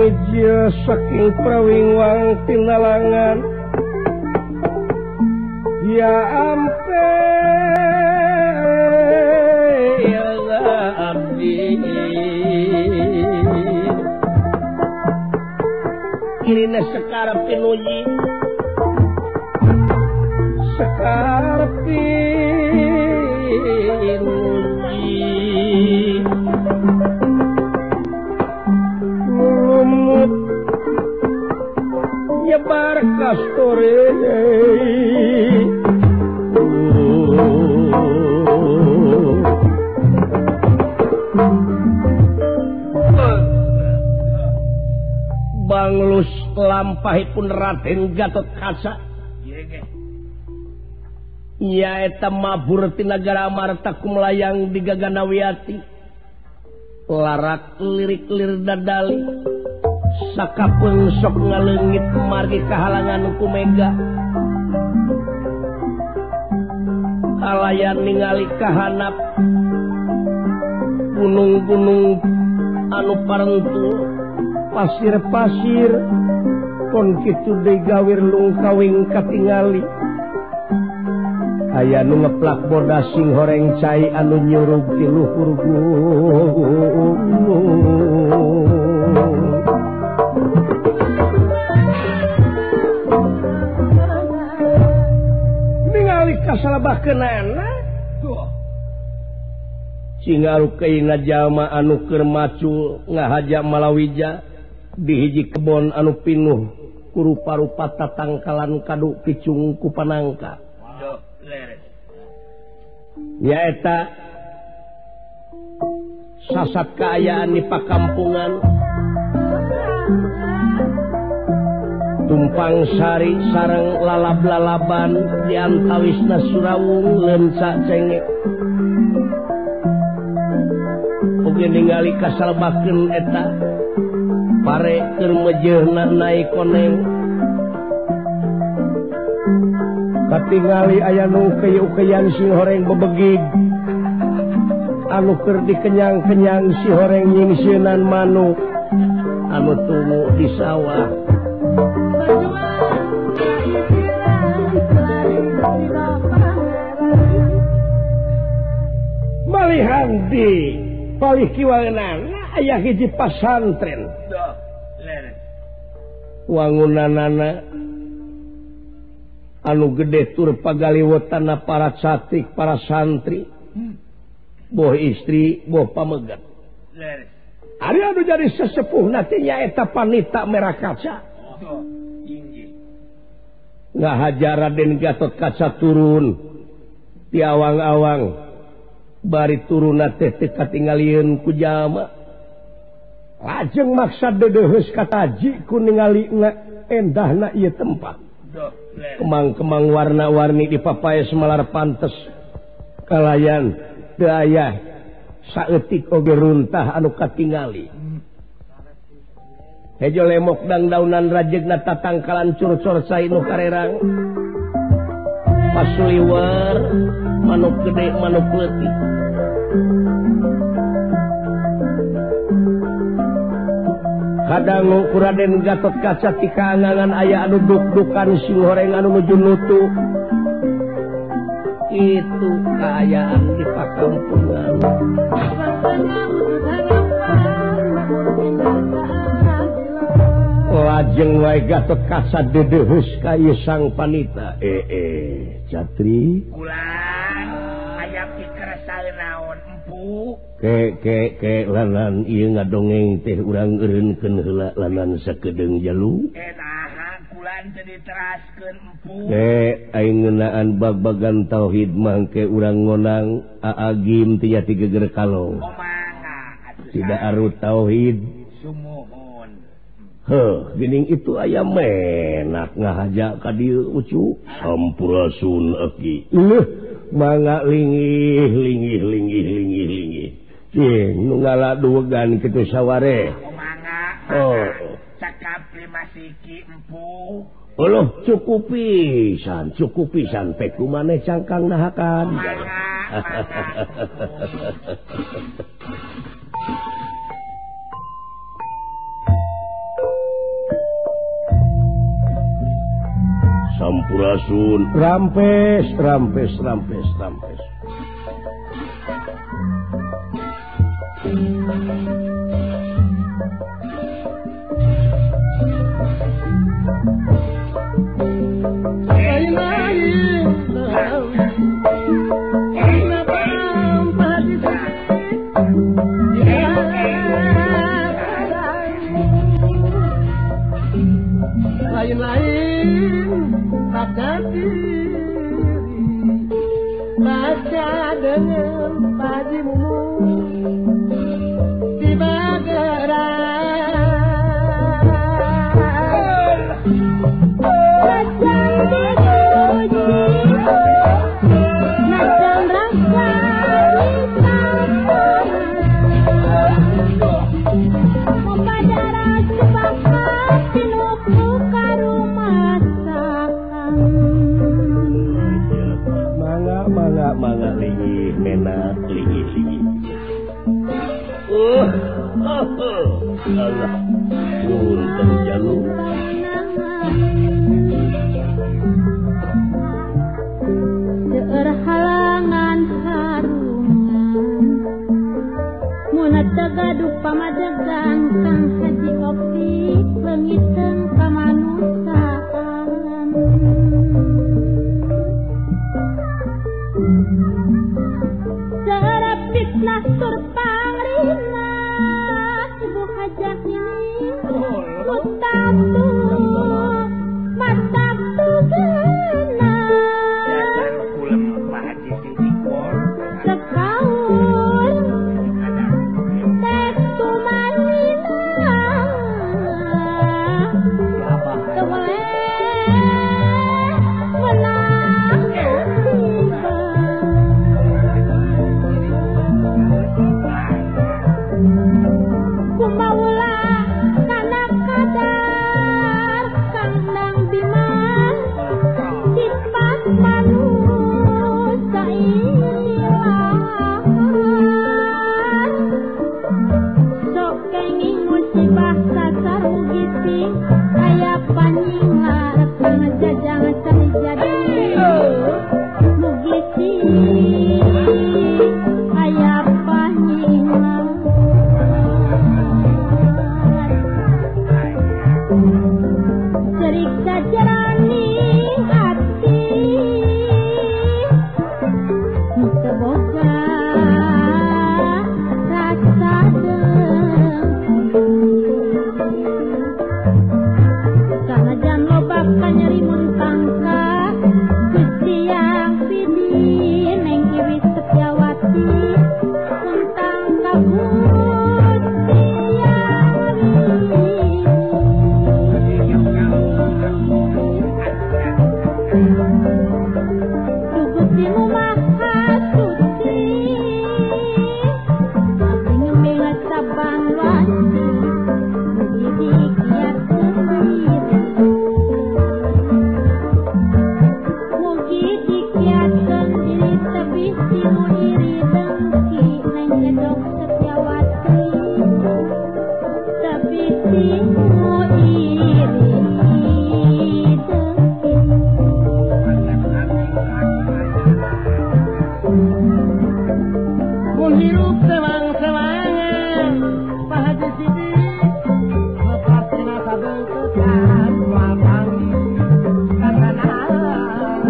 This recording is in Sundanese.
Mijil saking prawingwang tinalangan ya ampe ya abdi Lina sekar pinuji sekar pinuji lumut nyebar kastore Banglus lampahipun Raden Gatot Kaca nyaeta mabur ti nagara Amarta kumlayang di Gaganawiati larak lirik-lir dadali sakapeung sok ngaleungit margi kahalangan ku mega kalayan ningali kahanap gunung-gunung anu parentul pasir-pasir kon kitu deui gawir lungkawing katingali aya nu ngeplak bodas sing horeng cai anu nyurug ti luhur gunung ningali kasalabahkeunana cingarukeuna jalma anu keur macul ngahaja malawija di hiji kebon anu pinuh ku rupa-rupa tatangkalan kadu picung ku panangka nyaeta sasat kaayaan di pakampungan tumpang sari sareng lalab-lalaban di antawisna Surawung lenca cengek oge ningali kasalbakeun eta pare keur mejeuhna naik koneng katingali aya nu ukey-ukeyan si horeng bebegig anu keur dikenyang-kenyang si horeng nyingsieunan manuk anu tumu di sawah malihan di palih kiwaeunana aya hiji pasantren wangunanana anu gede tur pagaliwotana para catrik para santri boh istri boh pamegat ari anu jadi sesepuh nanti nyaeta panita merah kaca ngahaja Raden Gatot Kaca turun di awang-awang bari turunna teh teu katingalieun ku jalma lajeng maksa deudeuheus kataji ku ningalina endahna ieu tempat kemang-kemang warna-warni di papaes malar pantes kalayan teu aya saeutik oge runtah anu katingali hejo lemok dangdaunan rajegna tatangkalan curcor cai nu karerang pasuliwer manuk gede manuk leutik kadangu ku Raden Gatot Kaca ti kaangangan aya anu duk-dukan sing horeng anu nuju nutu itu kaayaan di pakampungan lajeng wae Gatot Kaca deudeuheus ka ieu sang panita catri ulang aya pikersa naon empu ke lanan ieu ngadongeng teh urang eureunkeun heula lanan sakedeung jalu naha kulan teu diteraskeun empu aing ngeunaan bag-bagan tauhid mangke urang ngonang aagim teh nya tigeger kalong tidak arut tauhid sumuhun heuh geuning itu aya menak ngahaja ka dieu ucu sampurasun aki leuh mangga lingih lingih lingih lingih lingih cing nu ngala duwegan kitu saware mangga oh cakap lima siki empu Uluh cukup pisan peku maneh cangkang nahakan Sampurasun. Rampes rampes rampes rampes. Lain-lain pada diri baca dengan pajimu di Bageran macam dipuji macam rasa mempadara sepakat tinuku mangga mangga mangga lingih menak lingih lingih. Allah punten jalu. Seueur halangan harungan mun teu gaduh pamadegan Kang Haji Opik leungiteun kamanusiaan. Seueur fitnah tur pangrina ibu hajah ini mutatu matatu gena sekaun tek tumanina teweleh menang musibah. Kumaula kana kadar kandang bima sifat manusia ilahan sok kenging musibah sasarugi sing aya panyingar kang jajang cari jadi mugi sing aya panyingar cerik sajeraning ati nu teu boga rasa dengki sanajan loba kanyeri mun tangka Gusti yang pidi neng Iwi Setiawati mun tangka Gusti yang widi. Gusti nu Maha Suci abdi ngemeng saban wanci mugi dikiatkeun diri mugi dikiatkeun diri tebih ti nu iri dengki neng Edok Setiawati tebih ti nu iri dengki. Mun hirup sewang-sewangan Pak Haji Sidik lepas tina sabeungketan moal panggih katanaan.